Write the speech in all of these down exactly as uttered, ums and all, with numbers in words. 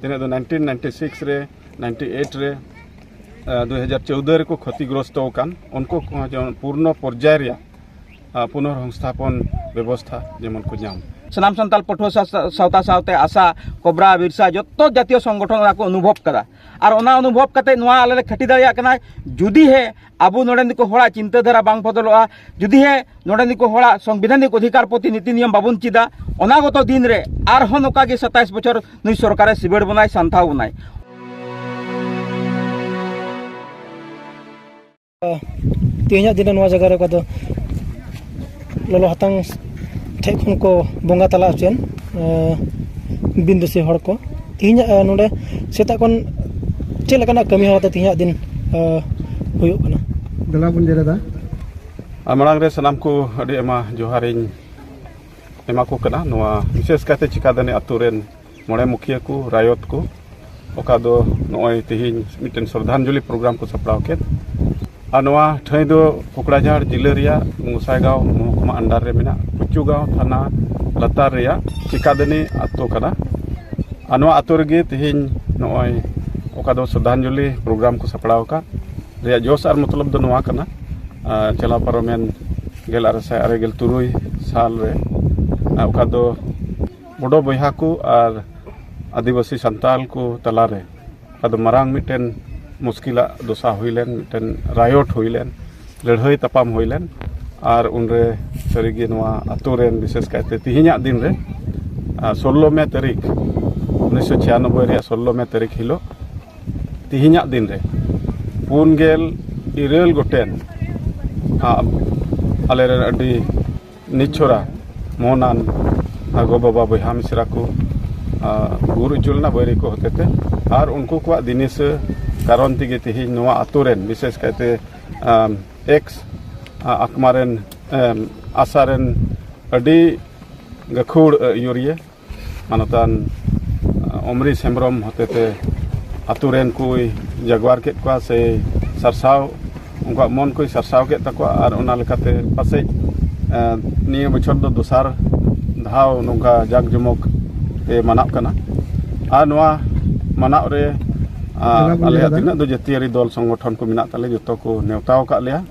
ᱛᱤᱱᱟᱹᱜ ᱫᱚ nineteen ninety six ᱨᱮ, ᱱᱟᱭᱤᱱᱴᱤ ᱮᱭᱤᱴ ᱨᱮ, ᱫᱩ ᱦᱟᱡᱟᱨ ᱪᱳᱣᱫᱚ ᱨᱮᱠᱚ ᱠᱷᱚᱛᱤᱜᱨᱚᱥᱛᱚ ᱟᱠᱟᱱ, ᱩᱱᱠᱩ ᱠᱚᱦᱚᱸ ᱡᱮᱢᱚᱱ ᱯᱩᱨᱱᱚ ᱯᱚᱨᱡᱟᱭ ᱨᱮᱭᱟᱜ ᱯᱩᱱᱚᱨ ᱥᱚᱝᱥᱛᱷᱟᱯᱚᱱ ᱵᱮᱵᱚᱥᱛᱷᱟ ᱡᱮᱢᱚᱱ ᱠᱚ ᱧᱟᱢ᱾ ᱥᱟᱱᱟᱢ ᱥᱟᱱᱛᱟᱲ ᱯᱟᱹᱴᱷᱩᱣᱟᱹ ᱥᱟᱶ- ᱥᱟᱶᱛᱟ ᱥᱟᱶᱛᱮ ᱟᱥᱟ, ᱠᱚᱵᱨᱟ, ᱵᱤᱨᱥᱟ ᱡᱚᱛᱚ ᱡᱟᱛᱤᱭᱚ ᱥᱚᱝᱜᱚᱴᱷᱚᱱ ᱚᱱᱟ ᱠᱚ ᱚᱱᱩᱵᱷᱚᱵ ᱠᱟᱫᱟ᱾ ᱟᱨ ᱚᱱᱟ ᱚᱱᱩᱵᱷᱚᱵ ᱠᱟᱛᱮ ᱱᱚᱣᱟ ᱟᱞᱮ ᱞᱮ ᱠᱷᱟᱹᱴᱤ ᱫᱟᱲᱮᱭᱟᱜ ᱠᱟᱱᱟ᱾ ᱡᱩᱫᱤ ᱦᱮ ᱟᱵᱚ ᱱᱚᱰᱮᱱ ᱠᱚ ᱦᱚᱲᱟᱜ ᱪᱤᱱᱛᱟᱹ ᱫᱷᱟᱨᱟ ᱵᱟᱝ ᱵᱚᱫᱚᱞᱚᱜᱼᱟ, ᱡᱩᱫᱤ ᱦᱮ ᱱᱚᱰᱮᱱ ᱠᱚ ᱦᱚᱲᱟᱜ ᱥᱚᱝᱵᱤᱫᱷᱟᱱᱤᱠ ᱚᱫᱷᱤᱠᱟᱨ ᱯᱨᱚᱛᱤ ᱱᱤᱛᱤ ᱱᱤᱭᱚᱢ ᱵᱟᱵᱚᱱ ᱪᱮᱫᱟ, ᱚᱱᱟ ᱜᱚᱛᱚ ᱫᱤᱱ ᱨᱮ ᱟᱨᱦᱚᱸ ᱱᱚᱝᱠᱟ ᱜᱮ ᱥᱟᱛᱟᱭᱤᱥ ᱵᱚᱪᱷᱚᱨ ᱱᱩᱭ ᱥᱚᱨᱠᱟᱨᱮ ᱥᱤᱵᱟᱹᱲ ᱵᱚᱱᱟᱭ, ᱥᱟᱱᱛᱷᱟᱣ ᱵᱚᱱᱟᱭ᱾ ᱛᱮᱦᱮᱧᱟᱜ ᱫᱤᱱ ᱨᱮ ᱱᱚᱣᱟ ᱡᱟᱭᱜᱟ ᱨᱮ ᱚᱠᱟ ᱫᱚ ᱞᱚᱞᱚ ᱦᱟᱛᱟᱝ ᱴᱷᱮᱡ ᱠᱷᱚᱱ ᱠᱚ ᱵᱚᱸᱜᱟ ᱛᱟᱞᱟ ᱦᱚᱪᱚᱭᱮᱱ, ᱵᱤᱱ ᱫᱩᱥᱤ ᱦᱚᱲ ᱠᱚ᱾ ᱛᱮᱦᱮᱧᱟᱜ ᱱᱚᱰᱮ ᱥᱮᱛᱟᱜ ᱠᱷᱚᱱ ᱪᱮᱫ ᱞᱮᱠᱟᱱᱟᱜ ᱠᱟᱹᱢᱤ ᱦᱚᱨᱟ ᱛᱮ ᱛᱮᱦᱮᱧᱟᱜ ᱫᱤᱱ ᱦᱩᱭᱩᱜ ᱠᱟᱱᱟ? ᱫᱮᱞᱟ ᱵᱚᱱ ᱡᱮᱨᱮᱫᱟ᱾ ᱟᱨ ᱢᱟᱲᱟᱝ ᱨᱮ ᱥᱟᱱᱟᱢ ᱠᱚ ᱟᱹᱰᱤ ᱟᱭᱢᱟ ᱡᱚᱦᱟᱨᱤᱧ ᱮᱢᱟ ᱠᱚ ᱠᱟᱱᱟ᱾ ᱱᱚᱣᱟ ᱵᱤᱥᱮᱥ ᱠᱟᱭᱛᱮ ᱪᱤᱠᱟᱫᱟᱹᱱᱤ ᱟᱛᱳ ᱨᱮᱱ ᱢᱚᱬᱮ ᱢᱩᱠᱷᱤᱭᱟᱹ ᱠᱚ, ᱨᱟᱭᱚᱛ ᱠᱚ, ᱚᱠᱟ ᱫᱚ ᱱᱚᱜᱼᱚᱭ ᱛᱮᱦᱮᱧ ᱢᱤᱫᱴᱮᱱ ᱥᱨᱚᱫᱷᱟᱧᱡᱚᱞᱤ ᱯᱨᱳᱜᱨᱟᱢ ᱠᱚ ᱥᱟᱯᱲᱟᱣ ᱠᱮᱫ᱾ ᱟᱨ ᱱᱚᱣᱟ ᱴᱷᱟᱹᱭ ᱫᱚ ᱠᱚᱠᱲᱟᱡᱷᱟᱲ ᱡᱤᱞᱟᱹ ᱨᱮᱭᱟᱜ ᱜᱚᱸᱥᱟᱭᱜᱟᱸᱣ ᱢᱚᱦᱠᱩᱢᱟ under ᱨᱮ ᱢᱮᱱᱟᱜ ᱠᱩᱪᱩᱜᱟᱸᱣ ᱛᱷᱟᱱᱟ ᱞᱟᱛᱟᱨ ᱨᱮᱭᱟᱜ ᱪᱤᱠᱟᱫᱟᱹᱱᱤ ᱟᱛᱳ ᱠᱟᱱᱟ᱾ ᱟᱨ ᱱᱚᱣᱟ ᱟᱛᱳ ᱨᱮᱜᱮ ᱛᱮᱦᱮᱧ ᱱᱚᱜᱼᱚᱭ ᱚᱠᱟ ᱫᱚ ᱥᱨᱚᱫᱷᱟᱧᱡᱚᱞᱤ ᱯᱨᱳᱜᱨᱟᱢ ᱠᱚ ᱥᱟᱯᱲᱟᱣ ᱟᱠᱟᱫ ᱨᱮᱭᱟᱜ ᱡᱚᱥ ᱟᱨ ᱢᱚᱛᱞᱚᱵ ᱫᱚ ᱱᱚᱣᱟ ᱠᱟᱱᱟ, ᱟᱨ ᱪᱟᱞᱟᱣ ᱯᱟᱨᱚᱢᱮᱱ ᱜᱮᱞ ᱟᱨᱮ ᱥᱟᱭ ᱟᱨᱮ ᱜᱮᱞ ᱛᱩᱨᱩᱭ ᱥᱟᱞ ᱨᱮ, ᱟᱨ ᱚᱠᱟ ᱫᱚ ᱵᱚᱰᱚ ᱵᱚᱭᱦᱟ ᱠᱚ ᱟᱨ ᱟᱹᱫᱤᱵᱟᱹᱥᱤ ᱥᱟᱱᱛᱟᱲ ᱠᱚ ᱛᱟᱞᱟᱨᱮ ᱚᱠᱟ ᱫᱚ ᱢᱟᱨᱟᱝ ᱢᱤᱫᱴᱮᱱ ᱢᱩᱥᱠᱤᱞᱟᱜ ᱫᱚᱥᱟ ᱦᱩᱭ ᱞᱮᱱ, ᱢᱤᱫᱴᱮᱱ ᱨᱟᱭᱚᱴ ᱦᱩᱭ ᱞᱮᱱ, ᱞᱟᱹᱲᱦᱟᱹᱭ ᱛᱟᱯᱟᱢ ᱦᱩᱭ ᱞᱮᱱ᱾ ᱟᱨ ᱩᱱᱨᱮ ᱥᱟᱹᱨᱤᱜᱮ ᱱᱚᱣᱟ ᱟᱛᱳ ᱨᱮᱱ, ᱵᱤᱥᱮᱥ ᱠᱟᱭᱛᱮ ᱛᱮᱦᱮᱧᱟᱜ ᱫᱤᱱ ᱨᱮ, ᱟᱨ ᱥᱳᱞᱞᱳ ᱢᱮ ᱛᱟᱹᱨᱤᱠᱷ, ᱩᱱᱤᱥᱥᱚ ᱪᱷᱤᱭᱟᱱᱚᱵᱵᱳᱭ ᱨᱮᱭᱟᱜ ᱥᱳᱞᱞᱳ ᱢᱮ ᱛᱟᱹᱨᱤᱠᱷ ᱦᱤᱞᱳᱜ, ᱛᱮᱦᱮᱧᱟᱜ ᱫᱤᱱ ᱨᱮ ᱯᱩᱱ ᱜᱮᱞ ᱤᱨᱟᱹᱞ ᱜᱚᱴᱮᱱ, ᱟᱨ ᱟᱞᱮᱨᱮᱱ ᱟᱹᱰᱤ ᱱᱤᱪᱷᱚᱨᱟ ᱢᱚᱱᱟᱱ ᱜᱚ ᱵᱟᱵᱟ ᱵᱚᱭᱦᱟ ᱢᱤᱥᱨᱟ ᱠᱚ, ᱟᱨ ᱜᱩᱨ ᱦᱚᱪᱚ ᱞᱮᱱᱟ ᱵᱟᱹᱭᱨᱤ ᱠᱚ ᱦᱚᱛᱮᱛᱮ᱾ ᱟᱨ ᱩᱱᱠᱩ ᱠᱚᱣᱟᱜ ᱫᱤᱱᱤᱥᱟᱹ ᱠᱟᱨᱚᱱ ᱛᱮᱜᱮ ᱛᱮᱦᱮᱧ ᱱᱚᱣᱟ ᱟᱛᱳ ᱨᱮᱱ, ᱵᱤᱥᱮᱥ ᱠᱟᱭᱛᱮ, ᱟᱢ, ᱮᱠᱥ, ᱟ, ᱟᱠᱢᱟ ᱨᱮᱱ, ᱮᱢ, ᱟᱥᱟ ᱨᱮᱱ ᱟᱹᱰᱤ ᱜᱟᱹᱠᱷᱩᱲ, ᱟ, ᱟᱹᱭᱩᱨᱤᱭᱟᱹ ᱢᱟᱱᱚᱛᱟᱱ, ᱟ, ᱚᱢᱨᱤᱥ ᱦᱮᱢᱵᱨᱚᱢ ᱦᱚᱛᱮᱛᱮ ᱟᱛᱳ ᱨᱮᱱ ᱠᱚᱭ ᱡᱟᱜᱣᱟᱨ ᱠᱮᱫ ᱠᱚᱣᱟ ᱥᱮ ᱥᱟᱨᱥᱟᱣ, ᱩᱱᱠᱩᱣᱟᱜ ᱢᱚᱱ ᱠᱚᱭ ᱥᱟᱨᱥᱟᱣ ᱠᱮᱫ ᱛᱟᱠᱚᱣᱟ᱾ ᱟᱨ ᱚᱱᱟ ᱞᱮᱠᱟᱛᱮ ᱯᱟᱥᱮᱡ, ᱟ, ᱱᱤᱭᱟᱹ ᱵᱚᱪᱷᱚᱨ ᱫᱚ ᱫᱚᱥᱟᱨ ᱫᱷᱟᱣ ᱱᱚᱝᱠᱟ ᱡᱟᱠ ᱡᱚᱢᱚᱠ ᱛᱮ ᱢᱟᱱᱟᱜ ᱠᱟᱱᱟ᱾ ᱟᱨ ᱱᱚᱣᱟ ᱢᱟᱱᱟᱣ ᱨᱮ ᱟᱞᱮᱭᱟᱜ ᱛᱤᱱᱟᱹᱜ ᱫᱚ ᱡᱟᱹᱛᱤᱭᱟᱹᱨᱤ ᱫᱚᱞ ᱥᱚᱝᱜᱚᱴᱷᱚᱱ ᱠᱚ ᱢᱮᱱᱟᱜ ᱛᱟᱞᱮ, ᱡᱚᱛᱚ ᱠᱚ ᱱᱮᱣᱛᱟ ᱟᱠᱟᱫ ᱞᱮᱭᱟ᱾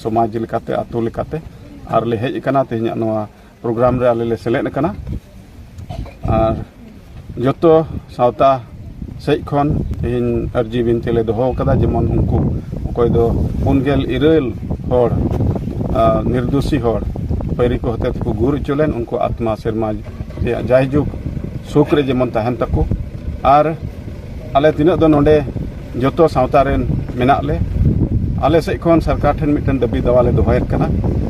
ᱥᱚᱢᱟᱡᱽ ᱞᱮᱠᱟᱛᱮ, ᱟᱹᱛᱩ ᱞᱮᱠᱟᱛᱮ, ᱟᱨ ᱞᱮ ᱦᱮᱡ ᱟᱠᱟᱱᱟ ᱛᱮᱦᱮᱧᱟᱜ ᱱᱚᱣᱟ ᱯᱨᱳᱜᱨᱟᱢ ᱨᱮ ᱟᱞᱮ ᱞᱮ ᱥᱮᱞᱮᱫ ᱟᱠᱟᱱᱟ᱾ ᱟᱨ ᱡᱚᱛᱚ ᱥᱟᱶᱛᱟ ᱥᱮᱡ ᱠᱷᱚᱱ ᱛᱮᱦᱮᱧ ᱟᱹᱨᱡᱤ ᱵᱤᱱᱛᱤ ᱞᱮ ᱫᱚᱦᱚ ᱟᱠᱟᱫᱟ, ᱡᱮᱢᱚᱱ ᱩᱱᱠᱩ ᱚᱠᱚᱭ ᱫᱚ ᱯᱩᱱ ᱜᱮᱞ ᱤᱨᱟᱹᱞ ᱦᱚᱲ, ᱟᱨ ᱱᱤᱨᱫᱳᱥᱤ ᱦᱚᱲ ᱯᱟᱹᱭᱨᱤ ᱠᱚ ᱦᱚᱛᱮ ᱛᱮᱠᱚ ᱜᱩᱨ ᱦᱚᱪᱚ ᱞᱮᱱ, ᱩᱱᱠᱩ ᱟᱛᱢᱟ ᱥᱮᱨᱢᱟ ᱨᱮᱭᱟᱜ ᱡᱟᱭᱡᱩᱜᱽ ᱥᱩᱠ ᱨᱮ ᱡᱮᱢᱚᱱ ᱛᱟᱦᱮᱱ ᱛᱟᱠᱚ᱾ ᱟᱨ ᱟᱞᱮ ᱛᱤᱱᱟᱹᱜ ᱫᱚ ᱱᱚᱰᱮ ᱡᱚᱛᱚ ᱥᱟᱶᱛᱟ ᱨᱮᱱ ᱢᱮᱱᱟᱜ ᱞᱮ, ᱟᱞᱮ ᱥᱮᱫ ᱠᱷᱚᱱ ᱥᱚᱨᱠᱟᱨ ᱴᱷᱮᱱ ᱢᱤᱫᱴᱮᱱ ᱫᱟᱹᱵᱤ ᱫᱟᱣᱟ ᱞᱮ ᱫᱚᱦᱚᱭᱮᱫ ᱠᱟᱱᱟ᱾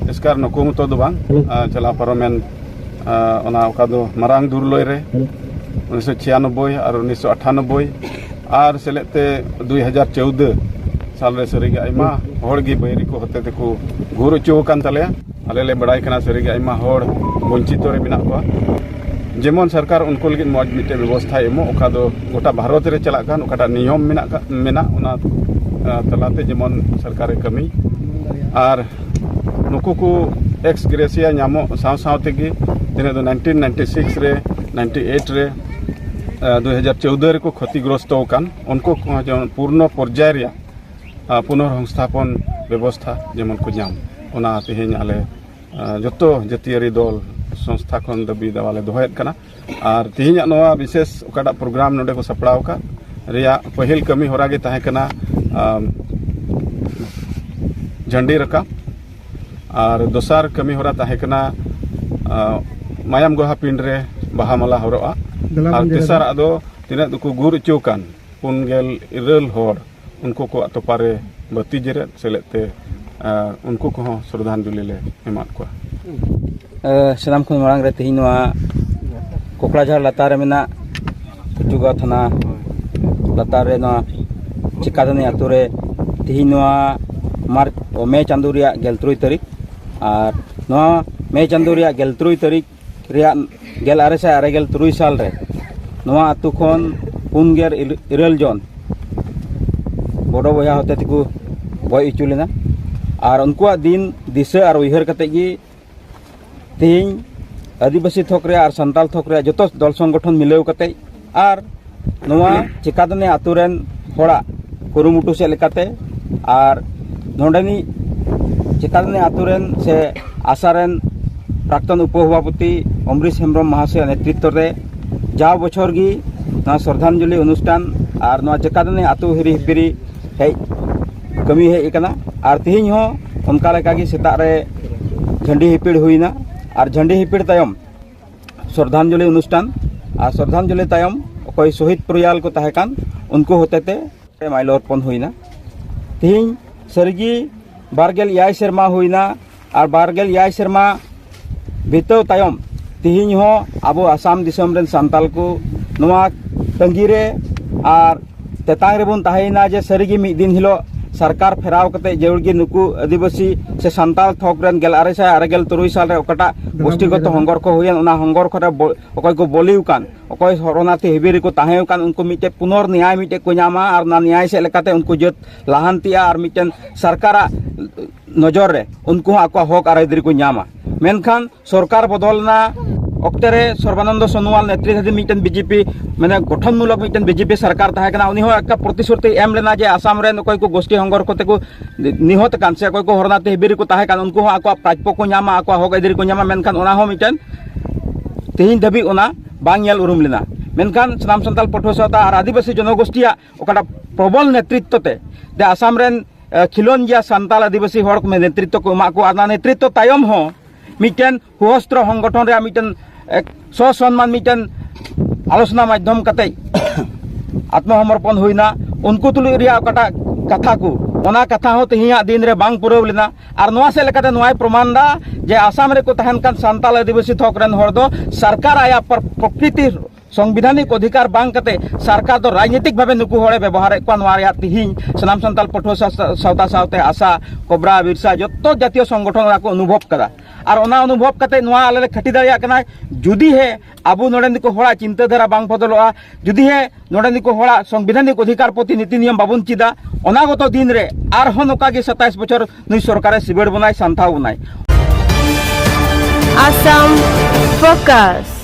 ᱮᱥᱠᱟᱨ ᱱᱩᱠᱩ ᱢᱚᱛᱚ ᱫᱚ ᱵᱟᱝ, ᱟᱨ ᱪᱟᱞᱟᱣ ᱯᱟᱨᱚᱢᱮᱱ ᱟᱨ ᱚᱱᱟ ᱚᱠᱟ ᱫᱚ ᱢᱟᱨᱟᱝ ᱫᱩᱨᱞᱚᱭ ᱨᱮ ᱩᱱᱤᱥᱥᱚ ᱪᱷᱤᱭᱟᱱᱚᱵᱵᱳᱭ ᱟᱨ ᱩᱱᱤᱥᱥᱚ ᱟᱴᱷᱟᱱᱚᱵᱵᱳᱭ ᱟᱨ ᱥᱮᱞᱮᱫ ᱛᱮ ᱫᱩᱭ ᱦᱟᱡᱟᱨ ᱪᱳᱣᱫᱟᱹ ᱥᱟᱞ ᱨᱮ ᱥᱟᱹᱨᱤᱜᱮ ᱟᱭᱢᱟ ᱦᱚᱲ ᱜᱮ ᱵᱟᱹᱭᱨᱤ ᱠᱚ ᱦᱚᱛᱮ ᱛᱮᱠᱚ ᱜᱩᱨ ᱦᱚᱪᱚ ᱟᱠᱟᱱ ᱛᱟᱞᱮᱭᱟ᱾ ᱟᱞᱮ ᱞᱮ ᱵᱟᱲᱟᱭ ᱠᱟᱱᱟ ᱥᱟᱹᱨᱤᱜᱮ ᱟᱭᱢᱟ ᱦᱚᱲ ᱵᱚᱧᱪᱤᱛᱚ ᱨᱮ ᱢᱮᱱᱟᱜ ᱠᱚᱣᱟ᱾ ᱡᱮᱢᱚᱱ ᱥᱚᱨᱠᱟᱨ ᱩᱱᱠᱩ ᱞᱟᱹᱜᱤᱫ ᱢᱚᱡᱽ ᱢᱤᱫᱴᱮᱱ ᱵᱮᱵᱚᱥᱛᱷᱟᱭ ᱮᱢᱚᱜ, ᱚᱠᱟ ᱫᱚ ᱜᱚᱴᱟ ᱵᱷᱟᱨᱚᱛ ᱨᱮ ᱪᱟᱞᱟᱜ ᱠᱟᱱ ᱚᱠᱟᱴᱟᱜ ᱱᱤᱭᱚᱢ ᱢᱮᱱᱟᱜ ᱠᱟ-, ᱢᱮᱱᱟᱜ ᱚᱱᱟ ᱟᱨ, ᱛᱟᱞᱟᱛᱮ ᱡᱮᱢᱚᱱ ᱥᱚᱨᱠᱟᱨᱮ ᱠᱟᱹᱢᱤ᱾ ᱟᱨ ᱱᱩᱠᱩ ᱠᱚ ᱮᱠᱥ ᱜᱨᱮᱥᱤᱭᱟ ᱧᱟᱢᱚᱜ ᱥᱟᱶ ᱥᱟᱶ ᱛᱮᱜᱮ ᱛᱤᱱᱟᱹᱜ ᱫᱚ ᱱᱟᱭᱤᱱᱴᱤᱱ ᱱᱟᱭᱤᱱᱴᱤ ᱥᱤᱠᱥ ᱨᱮ, ᱱᱟᱭᱤᱱᱴᱤ ᱮᱭᱤᱴ ᱨᱮ, ᱟᱨ, ᱫᱩᱭ ᱦᱟᱡᱟᱨ ᱪᱳᱣᱫᱟᱹ ᱨᱮᱠᱚ ᱠᱷᱚᱛᱤᱜᱨᱚᱥᱛᱚ ᱟᱠᱟᱱ ᱩᱱᱠᱩ ᱠᱚᱦᱚᱸ ᱡᱮᱢᱚᱱ ᱯᱩᱨᱱᱚ ᱯᱚᱨᱡᱟᱭ ᱨᱮᱭᱟᱜ, ᱟᱨ, ᱯᱩᱱᱚᱨᱥᱚᱝᱥᱛᱷᱟᱯᱚᱱ ᱵᱮᱵᱚᱥᱛᱷᱟ ᱡᱮᱢᱚᱱ ᱠᱚ ᱧᱟᱢ, ᱚᱱᱟ ᱛᱮᱦᱮᱧ ᱟᱞᱮ ᱟᱨ, ᱡᱚᱛᱚ ᱡᱟᱹᱛᱤᱭᱟᱹᱨᱤ ᱫᱚᱞ ᱥᱚᱝᱥᱛᱷᱟ ᱠᱷᱚᱱ ᱫᱟᱹᱵᱤ ᱫᱟᱣᱟ ᱞᱮ ᱫᱚᱦᱚᱭᱮᱫ ᱠᱟᱱᱟ᱾ ᱟᱨ ᱛᱮᱦᱮᱧᱟᱜ ᱱᱚᱣᱟ ᱵᱤᱥᱮᱥ ᱚᱠᱟᱴᱟᱜ ᱯᱨᱳᱜᱨᱟᱢ ᱱᱚᱰᱮ ᱠᱚ ᱥᱟᱯᱲᱟᱣ ᱟᱠᱟᱫ ᱨᱮᱭᱟᱜ ᱯᱟᱹᱦᱤᱞ ᱠᱟᱹᱢᱤ ᱦᱚᱨᱟ ᱜᱮ ᱛᱟᱦᱮᱸ ᱠᱟᱱᱟ, ᱟᱢ, ᱡᱷᱟᱹᱱᱰᱤ ᱨᱟᱠᱟᱵ, ᱟᱨ ᱫᱚᱥᱟᱨ ᱠᱟᱹᱢᱤ ᱦᱚᱨᱟ ᱛᱟᱦᱮᱸ ᱠᱟᱱᱟ, ᱟᱢ, ᱢᱟᱭᱟᱢ ᱜᱚᱦᱟ ᱯᱤᱸᱰ ᱨᱮ ᱵᱟᱦᱟ ᱢᱟᱞᱟ ᱦᱚᱨᱚᱜᱼᱟ, ᱟᱨ ᱛᱮᱥᱟᱨᱟᱜ ᱫᱚ ᱛᱤᱱᱟᱹᱜ ᱫᱚᱠᱚ ᱜᱩᱨ ᱦᱚᱪᱚ ᱟᱠᱟᱱ ᱯᱩᱱ ᱜᱮᱞ ᱤᱨᱟᱹᱞ ᱦᱚᱲ, ᱩᱱᱠᱩ ᱠᱚᱣᱟᱜ ᱛᱚᱯᱟ ᱨᱮ ᱵᱟᱹᱛᱤ ᱡᱮᱨᱮᱫ ᱥᱮᱞᱮᱫ ᱛᱮ, ᱟᱨ ᱩᱱᱠᱩ ᱠᱚᱦᱚᱸ ᱥᱨᱚᱫᱷᱟᱧᱡᱚᱞᱤ ᱞᱮ ᱮᱢᱟᱫ ᱠᱚᱣᱟ᱾ ᱮ, ᱥᱟᱱᱟᱢ ᱠᱷᱚᱱ ᱢᱟᱲᱟᱝ ᱨᱮ ᱛᱮᱦᱮᱧ ᱱᱚᱣᱟ ᱠᱚᱠᱲᱟᱡᱷᱟᱲ ᱞᱟᱛᱟᱨ ᱨᱮ ᱢᱮᱱᱟᱜ ᱠᱩᱪᱩᱜᱟ ᱛᱷᱟᱱᱟ ᱞᱟᱛᱟᱨ ᱨᱮ ᱱᱚᱣᱟ ᱪᱤᱠᱟᱫᱟᱹᱱᱤ ᱟᱛᱳ ᱨᱮ ᱛᱮᱦᱮᱧ ᱱᱚᱣᱟ ᱢᱟᱨᱪ, ᱢᱮ ᱪᱟᱸᱫᱳ ᱨᱮᱭᱟᱜ ᱜᱮᱞ ᱛᱩᱨᱩᱭ ᱛᱟᱹᱨᱤᱠᱷ, ᱟᱨ ᱱᱚᱣᱟ ᱢᱮ ᱪᱟᱸᱫᱳ ᱨᱮᱭᱟᱜ ᱜᱮᱞ ᱛᱩᱨᱩᱭ ᱛᱟᱹᱨᱤᱠᱷ ᱨᱮᱭᱟᱜ ᱜᱮᱞ ᱟᱨᱮ ᱥᱟᱭ ᱟᱨᱮ ᱜᱮᱞ ᱛᱩᱨᱩᱭ ᱥᱟᱞ ᱨᱮ ᱱᱚᱣᱟ ᱟᱛᱳ ᱠᱷᱚᱱ ᱯᱩᱱ ᱜᱮᱞ ᱤᱨᱟᱹᱞ ᱡᱚᱱ ᱵᱚᱰᱚ ᱵᱚᱭᱦᱟ ᱦᱚᱛᱮ ᱛᱮᱠᱚ ᱜᱚᱡ ᱦᱚᱪᱚ ᱞᱮᱱᱟ᱾ ᱟᱨ ᱩᱱᱠᱩᱣᱟᱜ ᱫᱤᱱ ᱫᱤᱥᱟᱹ ᱟᱨ ᱩᱭᱦᱟᱹᱨ ᱠᱟᱛᱮ ᱜᱮ ᱛᱮᱦᱮᱧ ᱟᱹᱫᱤᱵᱟᱹᱥᱤ ᱛᱷᱚᱠ ᱨᱮ ᱟᱨ ᱥᱟᱱᱛᱟᱲ ᱛᱷᱚᱠ ᱨᱮ ᱡᱚᱛᱚ ᱫᱚᱞ ᱥᱚᱝᱜᱚᱴᱷᱚᱱ ᱢᱤᱞᱟᱹᱣ ᱠᱟᱛᱮ ᱟᱨ ᱱᱚᱣᱟ ᱪᱮᱠᱟᱫᱟᱱᱤ ᱟᱛᱳ ᱨᱮᱱ ᱦᱚᱲᱟᱜ ᱠᱩᱨᱩᱢᱩᱴᱩ ᱥᱮᱫ ᱞᱮᱠᱟᱛᱮ ᱟᱨ ᱱᱚᱰᱮᱱᱤᱡ ᱪᱮᱠᱟᱫᱟᱱᱤ ᱟᱛᱳ ᱨᱮᱱ ᱥᱮ ᱟᱥᱟ ᱨᱮᱱ ᱯᱨᱟᱠᱛᱚᱱ ᱩᱯᱚᱥᱚᱵᱷᱟᱯᱚᱛᱤ ᱚᱢᱨᱤᱥ ᱦᱮᱢᱵᱨᱚᱢ ᱢᱟᱦᱟᱥᱚᱭᱟᱜ ᱱᱮᱛᱨᱤᱛᱵ ᱨᱮ ᱡᱟᱣ ᱵᱚᱪᱷᱚᱨ ᱜᱮ ᱱᱚᱣᱟ ᱥᱨᱚᱫᱷᱟᱧᱡᱚᱞᱤ ᱚᱱᱩᱥᱴᱷᱟᱱ ᱟᱨ ᱱᱚᱣᱟ ᱪᱮᱠᱟᱫᱟᱱᱤ ᱟᱛᱳ ᱦᱤᱨᱤ ᱦᱤᱯᱤᱨᱤ ᱦᱮᱡ ᱠᱟᱹᱢᱤ ᱦᱮᱡ ᱟᱠᱟᱱᱟ᱾ ᱟᱨ ᱛᱮᱦᱮᱧ ᱦᱚᱸ ᱚᱱᱠᱟ ᱞᱮᱠᱟᱜᱮ ᱥᱮᱛᱟᱜ ᱨᱮ ᱡᱷᱟᱹᱱᱰᱤ ᱦᱤᱯᱤᱲ ᱦᱩᱭᱱᱟ᱾ ᱟᱨ ᱡᱷᱟᱹᱱᱰᱤ ᱦᱤᱯᱤᱲ ᱛᱟᱭᱚᱢ ᱥᱨᱚᱫᱷᱟᱧᱡᱚᱞᱤ ᱚᱱᱩᱥᱴᱷᱟᱱ, ᱟᱨ ᱥᱨᱚᱫᱷᱟᱧᱡᱚᱞᱤ ᱛᱟᱭᱚᱢ ᱚᱠᱚᱭ ᱥᱚᱦᱤᱫ ᱯᱚᱨᱤᱭᱟᱞ ᱠᱚ ᱛᱟᱦᱮᱸ ᱠᱟᱱ, ᱩᱱᱠᱩ ᱦᱚᱛᱮᱛᱮ ᱢᱟᱭᱞᱚ ᱚᱨᱯᱚᱱ ᱦᱩᱭᱱᱟ᱾ ᱛᱮᱦᱮᱧ ᱥᱟᱹᱨᱤᱜᱮ ᱵᱟᱨᱜᱮᱞ ᱮᱭᱟᱭ ᱥᱮᱨᱢᱟ ᱦᱩᱭᱱᱟ᱾ ᱟᱨ ᱵᱟᱨᱜᱮᱞ ᱮᱭᱟᱭ ᱥᱮᱨᱢᱟ ᱵᱤᱛᱟᱹᱣ ᱛᱟᱭᱚᱢ ᱛᱮᱦᱮᱧ ᱦᱚᱸ ᱟᱵᱚ ᱟᱥᱟᱢ ᱫᱤᱥᱚᱢ ᱨᱮᱱ ᱥᱟᱱᱛᱟᱞ ᱠᱚ ᱱᱚᱣᱟ ᱛᱟᱺᱜᱤ ᱨᱮ ᱟᱨ ᱛᱮᱛᱟᱝ ᱨᱮᱵᱚᱱ ᱛᱟᱦᱮᱸᱭᱮᱱᱟ ᱡᱮ ᱥᱟᱹᱨᱤᱜᱮ ᱢᱤᱫ ᱫᱤᱱ ᱦᱤᱞᱳᱜ ᱥᱚᱨᱠᱟᱨ ᱯᱷᱮᱨᱟᱣ ᱠᱟᱛᱮ ᱡᱟᱹᱨᱩᱲ ᱜᱮ ᱱᱩᱠᱩ ᱟᱹᱫᱤᱵᱟᱹᱥᱤ ᱥᱮ ᱥᱟᱱᱛᱟᱲ ᱛᱷᱚᱠ ᱨᱮᱱ ᱜᱮᱞ ᱟᱨᱮ ᱥᱟᱭ ᱟᱨᱮ ᱜᱮᱞ ᱛᱩᱨᱩᱭ ᱥᱟᱞ ᱨᱮ ᱚᱠᱟᱴᱟᱜ ᱜᱚᱥᱴᱤᱜᱚᱛᱚ ᱦᱚᱸᱜᱚᱨᱠᱷᱚ ᱦᱩᱭᱮᱱ, ᱚᱱᱟ ᱦᱚᱸᱜᱚᱨᱠᱷᱚ ᱨᱮ ᱵᱚ-, ᱚᱠᱚᱭ ᱠᱚ ᱵᱚᱞᱤ ᱟᱠᱟᱱ, ᱚᱠᱚᱭ ᱥᱚᱨᱚᱱᱟᱨᱛᱷᱤ ᱦᱤᱵᱤᱨ ᱨᱮᱠᱚ ᱛᱟᱦᱮᱸ ᱟᱠᱟᱱ, ᱩᱱᱠᱩ ᱢᱤᱫᱴᱮᱡ ᱯᱩᱱᱚᱨ ᱱᱮᱭᱟᱭ ᱢᱤᱫᱴᱮᱡ ᱠᱚ ᱧᱟᱢᱟ ᱟᱨ ᱚᱱᱟ ᱱᱮᱭᱟᱭ ᱥᱮᱫ ᱞᱮᱠᱟᱛᱮ ᱩᱱᱠᱩ ᱡᱟᱹᱛ ᱞᱟᱦᱟᱱᱛᱤᱜᱼᱟ ᱟᱨ ᱢᱤᱫᱴᱮᱱ ᱥᱚᱨᱠᱟᱨᱟᱜ ᱱᱚᱡᱚᱨ ᱨᱮ ᱩᱱᱠᱩ ᱦᱚᱸ ᱟᱠᱚᱣᱟᱜ ᱦᱚᱠ ᱟᱨ ᱟᱹᱭᱫᱟᱹᱨᱤ ᱠᱚ ᱧᱟᱢᱟ᱾ ᱢᱮᱱᱠᱷᱟᱱ ᱥᱚᱨᱠᱟᱨ ᱵᱚᱫᱚᱞ ᱮᱱᱟ ᱚᱠᱛᱮ ᱨᱮ ᱥᱚᱨᱵᱟᱱᱚᱱᱫᱚ ᱥᱳᱱᱳᱣᱟᱞ ᱱᱮᱛᱨᱤᱛᱵ ᱢᱤᱫᱴᱮᱱ ᱵᱤᱡᱮᱯᱤ, ᱢᱟᱱᱮ ᱜᱚᱴᱷᱚᱱᱢᱩᱞᱚᱠ ᱢᱤᱫᱴᱮᱱ ᱵᱤᱡᱮᱯᱤ ᱥᱚᱨᱠᱟᱨ ᱛᱟᱦᱮᱸ ᱠᱟᱱᱟ᱾ ᱩᱱᱤ ᱦᱚᱸ ᱮᱠᱴᱟ ᱯᱨᱚᱛᱤᱥᱨᱩᱛᱤ ᱮᱢ ᱞᱮᱱᱟ ᱡᱮ ᱟᱥᱟᱢ ᱨᱮᱱ ᱚᱠᱚᱭ ᱠᱚ ᱜᱳᱥᱴᱤ ᱦᱚᱸᱜᱚᱨᱠᱷᱚ ᱛᱮᱠᱚ ᱱᱤᱦᱚᱛ ᱟᱠᱟᱱ ᱥᱮ ᱚᱠᱚᱭ ᱠᱚ ᱦᱚᱨᱚᱱᱟᱨᱛᱷᱤ ᱦᱤᱵᱤᱨ ᱨᱮᱠᱚ ᱛᱟᱦᱮᱸ ᱠᱟᱱ, ᱩᱱᱠᱩ ᱦᱚᱸ ᱟᱠᱚᱣᱟᱜ ᱯᱨᱟᱯᱯᱚ ᱠᱚ ᱧᱟᱢᱟ, ᱟᱠᱚᱣᱟᱜ ᱦᱚᱠ ᱟᱹᱭᱫᱟᱹᱨᱤ ᱠᱚ ᱧᱟᱢᱟ᱾ ᱢᱮᱱᱠᱷᱟᱱ ᱚᱱᱟ ᱦᱚᱸ ᱢᱤᱫᱴᱮᱱ ᱛᱮᱦᱮᱧ ᱫᱷᱟᱹᱵᱤᱡ ᱚᱱᱟ ᱵᱟᱝ ᱧᱮᱞ ᱩᱨᱩᱢ ᱞᱮᱱᱟ᱾ ᱢᱮᱱᱠᱷᱟᱱ ᱥᱟᱱᱟᱢ ᱥᱟᱱᱛᱟᱲ ᱯᱟᱹᱴᱷᱩᱣᱟᱹ ᱥᱟᱶᱛᱟ ᱟᱨ ᱟᱹᱫᱤᱵᱟᱹᱥᱤ ᱡᱚᱱᱚᱜᱳᱥᱴᱤᱭᱟᱜ ᱚᱠᱟᱴᱟᱜ ᱯᱨᱚᱵᱚᱞ ᱱᱮᱛᱨᱤᱛᱵ ᱛᱮ ᱫᱮ ᱟᱥᱟᱢ ᱨᱮᱱ, ᱮ, ᱠᱷᱤᱞᱚᱱᱡᱤᱭᱟ ᱥᱟᱱᱛᱟᱲ ᱟᱹᱫᱤᱵᱟᱹᱥᱤ ᱦᱚᱲ ᱠᱚ ᱱᱮᱛᱨᱤᱛᱵ ᱠᱚ ᱮᱢᱟᱜ ᱠᱚᱣᱟ᱾ ᱟᱨ ᱚᱱᱟ ᱱᱮᱛᱨᱤᱛᱵ ᱛᱟᱭᱚᱢ ᱦᱚᱸ ᱢᱤᱫᱴᱮᱱ ᱥᱚᱥᱚᱥᱛᱨᱚ ᱥᱚᱝᱜᱚᱴᱷᱚᱱ ᱨᱮᱭᱟᱜ ᱢᱤᱫᱴᱮᱱ, ᱮ, ᱥᱚᱥᱚᱱᱢᱟᱱ ᱢᱤᱫᱴᱮᱱ ᱟᱞᱳᱪᱚᱱᱟ ᱢᱟᱫᱽᱫᱷᱚᱢ ᱠᱟᱛᱮ ᱟᱛᱢᱚᱥᱚᱢᱚᱨᱯᱚᱱ ᱦᱩᱭᱱᱟ᱾ ᱩᱱᱠᱩ ᱛᱩᱞᱩᱡ ᱨᱮᱭᱟᱜ ᱚᱠᱟᱴᱟᱜ ᱠᱟᱛᱷᱟ ᱠᱚ, ᱚᱱᱟ ᱠᱟᱛᱷᱟ ᱦᱚᱸ ᱛᱮᱦᱮᱧᱟᱜ ᱫᱤᱱ ᱨᱮ ᱵᱟᱝ ᱯᱩᱨᱟᱹᱣ ᱞᱮᱱᱟ᱾ ᱟᱨ ᱱᱚᱣᱟ ᱥᱮᱫ ᱞᱮᱠᱟᱛᱮ ᱱᱚᱣᱟᱭ ᱯᱨᱚᱢᱟᱱ ᱫᱟ ᱡᱮ ᱟᱥᱟᱢ ᱨᱮᱠᱚ ᱛᱟᱦᱮᱱ ᱠᱟᱱ ᱥᱟᱱᱛᱟᱲ ᱟᱹᱫᱤᱵᱟᱹᱥᱤ ᱛᱷᱚᱠ ᱨᱮᱱ ᱦᱚᱲ ᱫᱚ ᱥᱚᱨᱠᱟᱨ ᱟᱭᱟᱜ ᱯᱨᱚ-, ᱯᱨᱚᱠᱨᱤᱛᱤ ᱥᱚᱝᱵᱤᱫᱷᱟᱱᱤᱠ ᱚᱫᱷᱤᱠᱟᱨ ᱵᱟᱝ ᱠᱟᱛᱮ ᱥᱚᱨᱠᱟᱨ ᱫᱚ ᱨᱟᱡᱽᱱᱤᱛᱤᱠ ᱵᱷᱟᱵᱮ ᱱᱩᱠᱩ ᱦᱚᱲᱮ ᱵᱮᱵᱚᱦᱟᱨᱮᱫ ᱠᱚᱣᱟ᱾ ᱱᱚᱣᱟ ᱨᱮᱭᱟᱜ ᱛᱤᱦᱤᱧ ᱥᱟᱱᱟᱢ ᱥᱟᱱᱛᱟᱲ ᱯᱟᱹᱴᱷᱩᱣᱟᱹ ᱥᱟ-, ᱥᱟ-, ᱥᱟᱶᱛᱟ ᱥᱟᱶᱛᱮ ᱟᱥᱟ, ᱠᱚᱵᱨᱟ, ᱵᱤᱨᱥᱟ ᱡᱚᱛᱚ ᱡᱟᱛᱤᱭᱚ ᱥᱚᱝᱜᱚᱴᱷᱚᱱ ᱚᱱᱟ ᱠᱚ ᱚᱱᱩᱵᱷᱚᱵ ᱠᱟᱫᱟ᱾ ᱟᱨ ᱚᱱᱟ ᱚᱱᱩᱵᱷᱚᱵ ᱠᱟᱛᱮ ᱱᱚᱣᱟ ᱟᱞᱮ ᱞᱮ ᱠᱷᱟᱹᱴᱤ ᱫᱟᱲᱮᱭᱟᱜ ᱠᱟᱱᱟ᱾ ᱡᱩᱫᱤ ᱦᱮ ᱟᱵᱚ ᱱᱚᱰᱮᱱ ᱠᱚ ᱦᱚᱲᱟᱜ ᱪᱤᱱᱛᱟᱹ ᱫᱷᱟᱨᱟ ᱵᱟᱝ ᱵᱚᱫᱚᱞᱚᱜᱼᱟ, ᱡᱩᱫᱤ ᱦᱮ ᱱᱚᱰᱮᱱ ᱠᱚ ᱦᱚᱲᱟᱜ ᱥᱚᱝᱵᱤᱫᱷᱟᱱᱤᱠ ᱚᱫᱷᱤᱠᱟᱨ ᱯᱨᱚᱛᱤ ᱱᱤᱛᱤ ᱱᱤᱭᱚᱢ ᱵᱟᱵᱚᱱ ᱪᱮᱫᱟ, ᱚᱱᱟ ᱜᱚᱛᱚ ᱫᱤᱱ ᱨᱮ ᱟᱨᱦᱚᱸ ᱱᱚᱝᱠᱟ ᱜᱮ ᱥᱟᱛᱟᱭᱤᱥ ᱵᱚᱪᱷᱚᱨ ᱱᱩᱭ ᱥᱚᱨᱠᱟᱨᱮ ᱥᱤᱵᱟᱹᱲ ᱵᱚᱱᱟᱭ, ᱥᱟᱱᱛᱷᱟᱣ ᱵᱚᱱᱟᱭ᱾ ᱟᱥᱟᱢ ᱯᱷᱳᱠᱟᱥ᱾